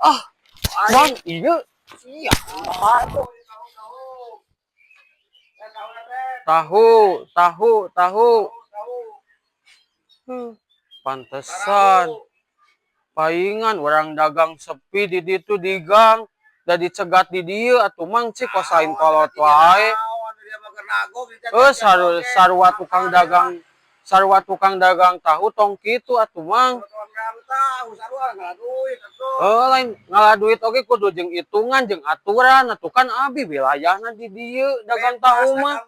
Ah, Bang, iya. Iya. Tahu, tahu, tahu. Pantesan. Paingan orang dagang sepi di ditu di gang. Da dicegat di dieu atuh Mang cik kosain kolot wae. Eh, sarua tukang dagang, sarua tukang dagang tahu tong kitu atuh Mang. Eh, lain ngalah duit oge kudu jeung hitungan jeung aturan atuh kan abi wilayahna di dieu dagang tahu mah.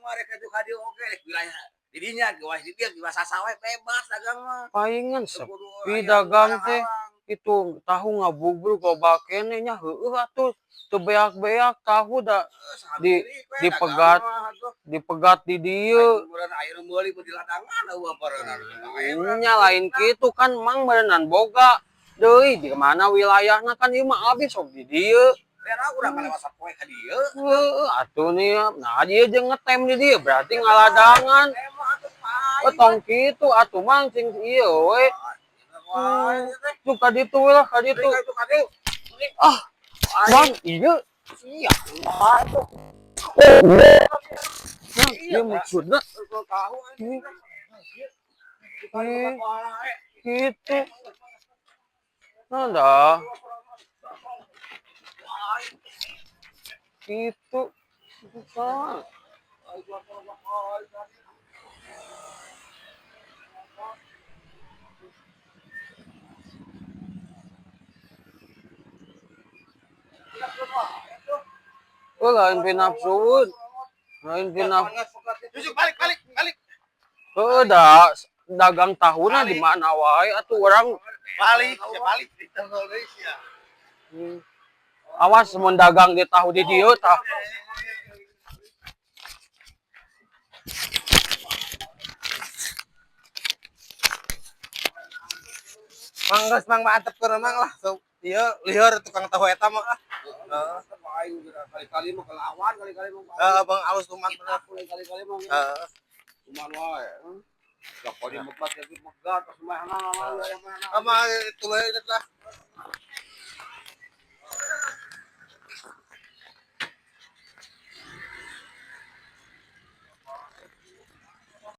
Didinya gawas di dieu gawas sasawe bebas dagang mah. Paingan sepi dagang teh. Itu tahu ngabubruk loba keneh nya heueuh atuh teu beak-beak tahu da di dipegat dipegat di dieu. Nya lain kitu kan Mang meureunnan boga deui di mana wilayahna kan ieu mah abi sok di dieu. Heueuh atuh nih nah ieu jeung ngetem di dieu berarti ngaladangan. Oh, tong kitu atuh Mang cing ieu we. Tuh ka ditu we lah ka ditu. Ah, Bang, iya. Iya. Nah, ieu maksudna gitu. Nah, dah. Gitu. Ah. Oh, lain pinapsuun. Lain pinap. Balik, balik, balik. Heeh, da dagang tahuna di mana wae atuh urang balik, ya balik di Indonesia. Awas mun dagang di tahu di dieu tah. Mang geus mang mantep keur mang lah. So, ieu lieur tukang tahu eta mah ah. Heeh. Kali-kali mah kelawan, kali-kali mah. Heeh, Bang alus tuman bener. Kali-kali mah. Heeh. Tuman wae. Pokoknya megat jadi megat, terus mana Sama itu lah.